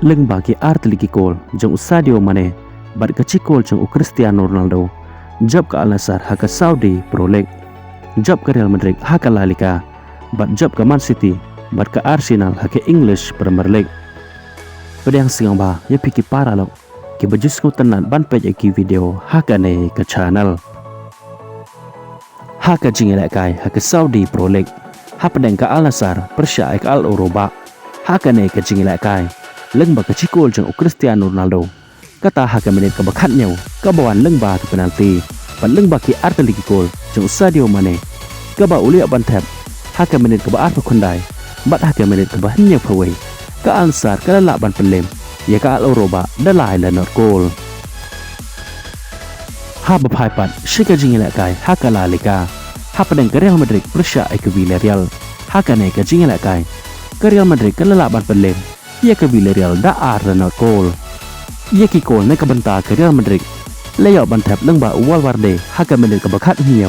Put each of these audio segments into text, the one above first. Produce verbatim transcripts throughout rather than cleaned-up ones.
Lyngba ki artylli ki kol jong u Sadio Mane bad ka chi kol jong u Cristiano Ronaldo, jop ka Al Nassr ha ka Saudi Pro League, jop ka Real Madrid ha ka La Liga, bad jop ka Man City bad ka Arsenal ha ka English Premier League. Pdiang sngewbha ïa phi ki paralok kiba ju sngewtynnat ban peit ïa ki video ha kane ka channel. Ha ka jingïalehkai ha ka Saudi Pro League, hapdeng ka Al Nassr pyrshah ïa ka Al Orobah, ha kane ka jingïalehkai lyngba ka chi kol jong u Cristiano Ronaldo, kata ha ka minit kaba khathynñiew, kaba wan lyngba ka penalty, bad lyngba ki artylli ki kol jong u Sadio Mane, kaba u la ïoh ban thep ha ka minit kaba arphew khyndai, bad ha ka minit kaba hynñiewphew wei, ka Al Nassr ka la lah ban pynlem ïa ka Al Orobah da lai la nod kol. Haba phai pat sha ka jingïalehkai ha ka La Liga, hapdeng ka Real Madrid pyrshah ïa ka Villarreal, ha kane ka jingïalehkai ka Real Madrid ka la lah ban pynlem ïa ka Villarreal da ar la nod kol. Ïa ki kol na ka bynta ka Real Madrid la ïoh ban thep lyngba u Valverde ha ka minit kaba khathynñiew,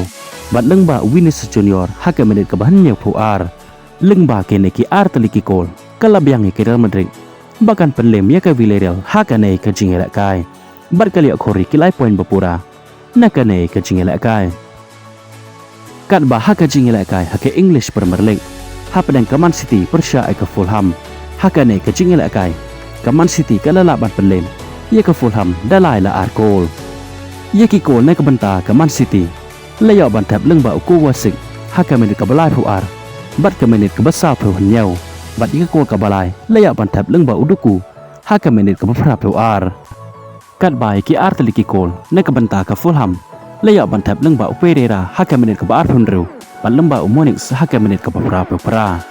bad lyngba u Vinicius Junior ha ka minit kaba hynñiewphew ar. Lyngba kine ki artylli ki kol, ka la biang ïa ka Real Madrid ba kan pynlem ïa ka Villarreal ha kane ka jingïalehkai, bad ka la ïoh khur ïa ki lai point ba pura na kane ka jingïalehkai. Katba ha ka jingïalehkai ha ka English Premier League, hapdeng ka Man City pyrshah ïa ka Fulham, ha kane ka jingïalehkai ka Man City ka la lah ban pynlem ïa ka Fulham da lai la ar kol. Ïa ki kol na ka bynta ka Man City la ïoh ban thep lyngba u Kovacic ha ka minit kaba laiphew ar, bad ka minit kaba sawphew hynñiew, bad ïa ka kol kaba lai la ïoh ban thep lyngba u Doku ha ka minit kaba phraphew ar. Katba ïa ki artylli ki kol na ka bynta ka Fulham la ïoh ban thep lyngba u Pereira ha ka minit kaba arphew hynriew, bad lyngba u Monix ha ka minit kaba phraphew phra.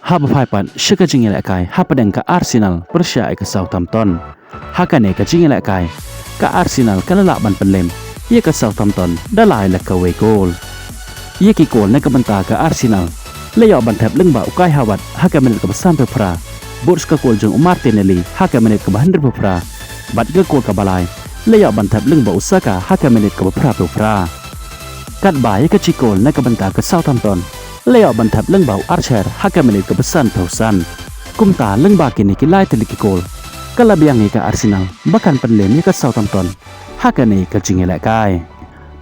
Haba phai pat sha ka jingïalehkai hapdeng ka Arsenal pyrshah ïa ka Southampton, ha kane ka jingïalehkai ka Arsenal ka la lah ban pynlem ïa ka Southampton da lai la kawei kol. Ïa ki kol na ka bynta ka Arsenal la ïoh ban thep lyngba u Kai Havertz ha ka minit kaba sanphew phra, bad ka kol jong u Martinelli ha ka minit kaba hynriewphew phra, bad ka kol kaba lai la ïoh ban thep lyngba u Saka ha ka minit kaba phraphew phra. Katba ïa ka chi kol na ka bynta ka Southampton la ïoh ban thep lyngba u Archer ha ka minit kaba sanphew san. Kumta lyngba kine ki lai tylli ki kol, ka la biang ïa ka Arsenal ba kan pynlem ïa ka Southampton ha kane ka jingïalehkai.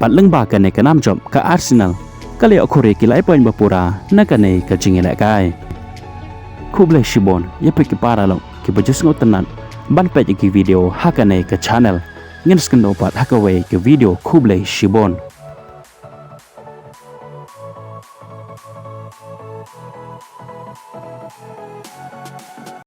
Bad lyngba kane ka nam jop ka Arsenal ka la ïoh khur ïa ki lai point ba pura na kane ka jingïalehkai. Khublei shibun ïa phi ki paralok kiba ju sngewtynnat ban peit ïa ki video ha kane ka channel. Ngin sa ïakynduh pat ha kawei ka video, khublei shibun.